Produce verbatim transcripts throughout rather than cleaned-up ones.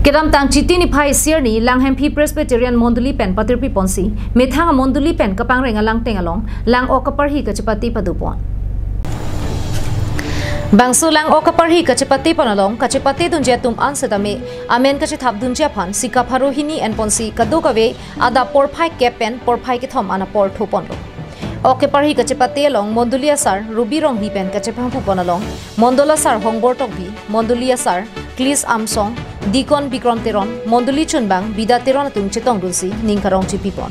Kedamtang Chiti niphai isi arni Langhemphi Presbyterian Mondoli pen patirpi ponsi methang amondoli pen kapangreng alangteng along lang-ok kaparhi kachepate padopon. Bangso lang-ok kaparhi kachepate pon along kachepate dunji atum an setame amen kachethap dunji aphan sika pharo hini enponsi kadokave adap porphai kep pen porphai kethom an apor thoponlo. Ok keparhi kachepate along mondoli asar Ruby Ronghi pen kachepangphu pon along mondol asar Hongbor Tokbi, mondoli asar Klis Amsong, Dikon Bikrom Teron, mondoli chunbang Bida Teron atum chetongdunsi ning karong chipipon.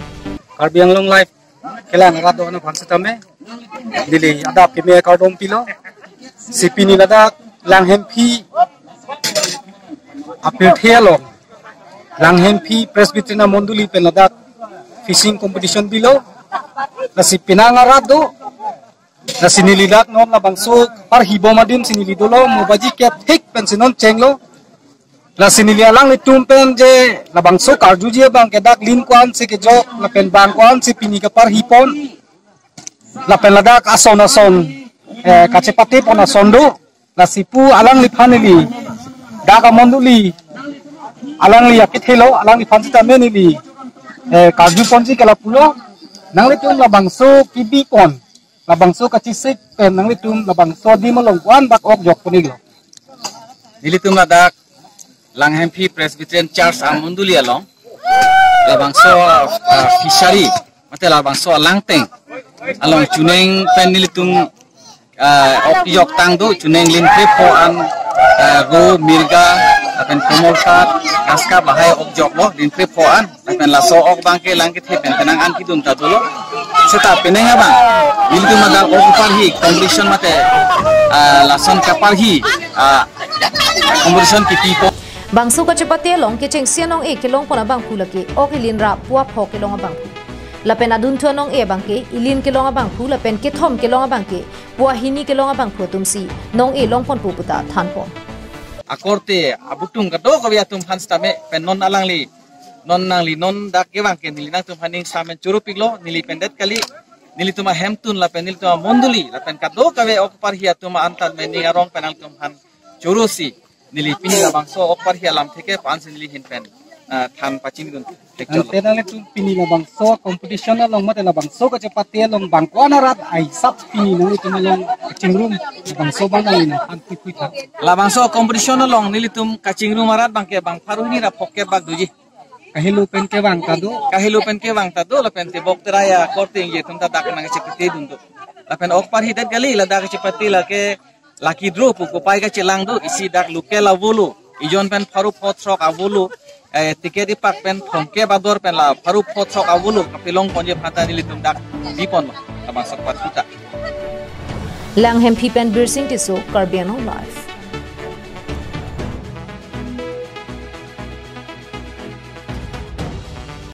Karbi Anglong Live kelang rat do-an aphan setame neli adap keme kardom pilo. Si pini ladak Langhemphi apirthe along Langhemphi Presbyterian Mondoli pen ladak fishing competition bilo. Lasi penang arat do. Lasi neli dak non labangso parhi bom adim si neli dolo, mo baji kep thik pensi non chenglo. Lasi neli alanglitum pen je labangso karjuji abang ke dak lin ko-an si kejok, lapen bang ko-an si pini kaparhi pon. Lapen ladak ason ason, eh, kachepate pon ason do. Lasi pu alangliphan neli dak amondoli alangli akethelo, alangliphan setame neli, eh, karju ponji ke lapulo, nanglitum labangso kebi pon, labangso kachesik pen nanglitum labangso adim along ko-an dak ok jok pon-iklo. Nelitum ladak Langhemphi Presbyterian Church amondoli along labangso, ah, fishery mate labangso alangteng along chuning pen nelitum, ah, ok jok tang do, chuning lin krepho an, ah, ro, mirga, lapen komolkat, kaska bahai ok joklo lin krepho an. Lapen laso ok abang ke lang kethe pen penang an kidun ta dolo. Seta penang abang nelitum ladak ok parhi competition mate, ah, lason kaparhi, ah, competition kipi pon. Bangso kachepate along kechengsi anong-e kelong pon abangphu lake ok ilin ra pua pho kelong abangphu. Lapen adunthu anong-e abang ke ilin kelong abangphu lapen kethom kelong abang ke pua hini kelong abangphu atumsi nong-e long ponpo puta than pon. Akorte abutung kadokave atum aphan setame pen non alangli, non nangli non dak kevang ke neli nangtum aphan ning samen choro-iklo, neli pen det kali, nelitum ahemtun lapen nelitum amondoli lapen kadokave ok parhi atum antan mening arong pen nangtum aphan chorosi neli pini labangso ok parhi alam theke pensi neli ahin pen, ah, than pachingdun. Ante nanglitum pini labangso competition along mate labangso kachepate along bang ko-an arat aisap pini nanglitum along kachingrum labangso abang nangli nangphan pipui tha. Labangso competition along nelitum kachingrum arat abang ke bang pharo hini ra phokep bak doji. Kahelo pen kevang ta do. Kahelo pen kevang ta do, lapen tebok terai akorte ingje atum ta dak nangchepate dun do. Lapen ok parhi det kali, ladak chepate lake lucky draw pu kopai kachelang do, isi dak local avelo, ejon pen pharo pho throk avelo, eh, ticket ipak pen thomkep ador pen la pharo pho throk avelo kapelong ponji aphan ta nelitum dak bi ponlo labangso parhi ta. Langhemphi pen Birsing Tisso, Karbi Anglong Live.